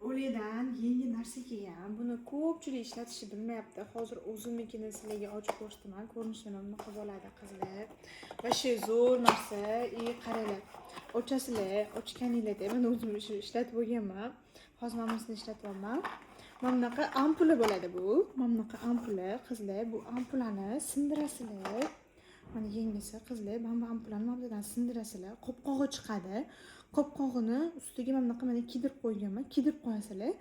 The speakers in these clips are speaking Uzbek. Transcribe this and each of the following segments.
Oleydan yangi narsa kelgan. Buni ko'pchilik ishlatishni bilmayapti. Hozir o'zimnikini sizlarga ochib ko'rsataman. Ko'rinishi bunaqa bo'ladi, qizlar. Вообще zo'r narsa. И qaranglar. Ochasizlar, ochganinglarda mana o'zim shu ishlatib bo'lganman. Hozir mana bunisini ishlatyapman. Mana bunaqa ampula bo'ladi bu. Mana bunaqa ampula, qizlar. Bu ampulani sindirasizlar. Mana yangisi, qizlar, mana bu ampulani mana bu yerdan sindirasizlar. Qopqog'i chiqadi. Qopqog'ini ustiga mana bunaqa mana kiydirib qo'yganman. Kiydirib qo'yasizlar.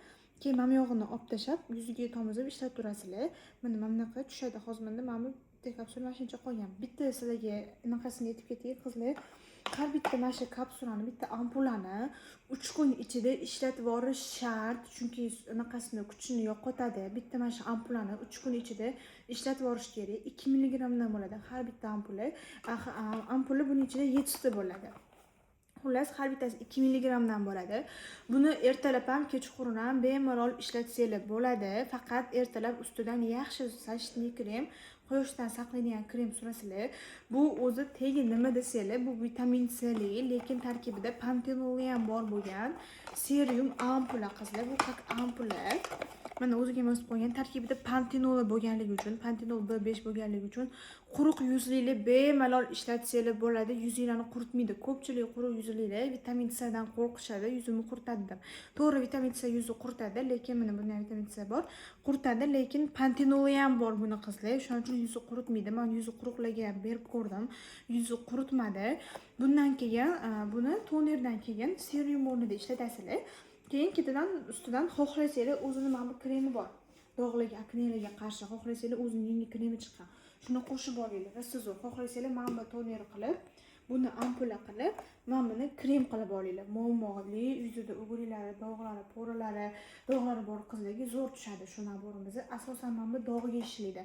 Keyin mana bu yog'ini olib tashlab, yuziga tomizib ishlatib turasizlar. Mana bunaqa tushadi. Hozir mana bu bitta kapsula mana shuncha qolgan. Bitta sizlarga anaqasini aytib ketay, qizlar. Har bitta mana shu kapsulani, bitta ampulani 3 kun ichida ishlatib yuborish shart, chunki anaqasini, kuchini yo'qotadi. Bitta mana shu ampulani 3 kun ichida ishlatib yuborish kerak. 2 milligrammdan bo'ladi har bitta ampula. Ampula buning ichida 7 ta bo'ladi. Xullas, har bittasi 2 milligrammdan bo'ladi. Buni ertalab ham, kechqurun ham bemalol ishlatsanglar bo'ladi. Faqat ertalab ustidan yaxshi защитный krem, quyoshdan saqlaydigan krem surasizlar. Bu o'zi tegi nima desanglar, bu vitamin C li, lekin tarkibida pantenoli ham bor bo'lgan serum ampula, qizlar. Bu как ampula. Mana o'ziga yozib qo'ygan, tarkibida pantenoli bo'lganligi uchun, pantenol B5 bo'lganligi uchun quruq yuzlilar bemalol ishlatsanglar bo'ladi. Yuzinglarni quritmaydi. Ko'pchilik quruq yuzlilar vitamin C dan qo'rqishadi, yuzimni quritadi deb. To'g'ri, vitamin C yuzni quritadi, lekin mana bunda ham vitamin C bor. Quritadi, lekin pantenoli ham bor buni, qizlar. Shuning uchun yuzi quritmaydi. Men yuzi quruqlarga ham berib ko'rdim. Yuzi quritmadi. Bundan keyin buni tonerdan keyin serum o'rnida ishlatasizlar. Keyin ketidan ustidan xohlasanglar o'zini mana bu kremi bor. Dog'larga, aknelarga qarshi xohlasanglar o'zini yangi kremi chiqqan. Shuni qo'shib olinglar. Rosa zo'r. Xohlasanglar mana bu toner qilib, buni ampula qilib, mana buni krem qilib olinglar. Muammoli yuzida угри lari, dog'lari, пора lari, dog'lari bor qizlarga zo'r tushadi shu набор imiz. Asosan mana bu dog'iga ishlaydi.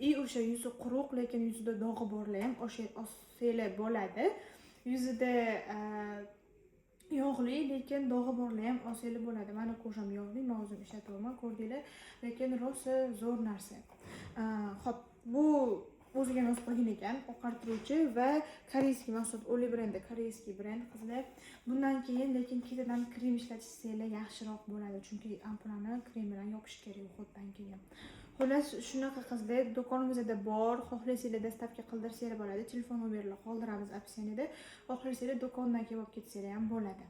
И o'sha yuzi quruq, lekin yuzida dog'i borlar ham o'sha olsanglar bo'ladi. Yuzida yog'li, lekin dog'i borlar ham olsanglar bo'ladi. Mani кожа m yog'li, men o'zim ishlatyapman, ko'rdinglar. Lekin rosa zo'r narsa. Xo'p, bu o'ziga yozib qo'ygan ekan, oqartiruvchi va корейский mahsulot, Olay brendi, корейский brend, qizlar. Bundan keyin lekin ketidan krem ishlatishsanglar yaxshiroq bo'ladi, chunki ampulani krem bilan yopish kerak уход dan keyin. Xullas, shunaqa, qizlar, do'konimizda bor. Xohlasanglar, доставка qildirsanglar bo'ladi. Telefon nomerlar qoldiramiz описание da. Xohlasanglar, do'kondan kelib olib ketsanglar ham bo'ladi.